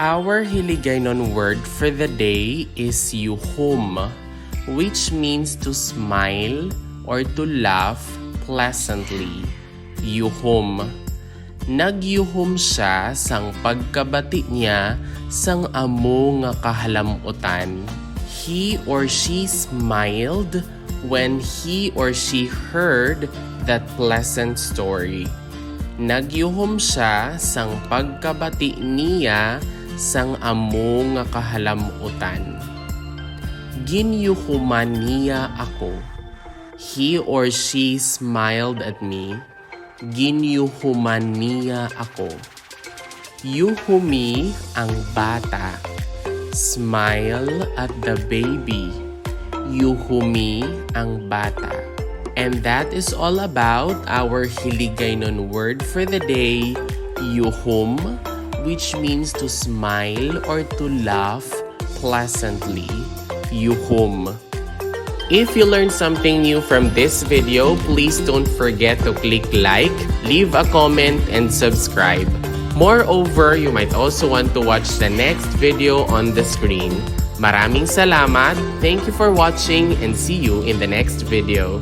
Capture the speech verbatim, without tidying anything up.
Our Hiligaynon word for the day is yuhum, which means to smile or to laugh pleasantly. Yuhum. Nagyuhum sia sang pagkabati niya sang amo nga kahalamutan. He or she smiled when he or she heard that pleasant story. Nagyuhum sia sang pagkabati niya sang amo nga kahalamutan. Ginyuhuman niya ako. He or she smiled at me. Ginyuhuman niya ako. Yuhumi ang bata. Smile at the baby. Yuhumi ang bata. And that is all about our Hiligaynon word for the day, yuhum, which means to smile or to laugh pleasantly. Yuhum. If you learned something new from this video, please don't forget to click like, leave a comment, and subscribe. Moreover, you might also want to watch the next video on the screen. Maraming salamat. Thank you for watching and see you in the next video.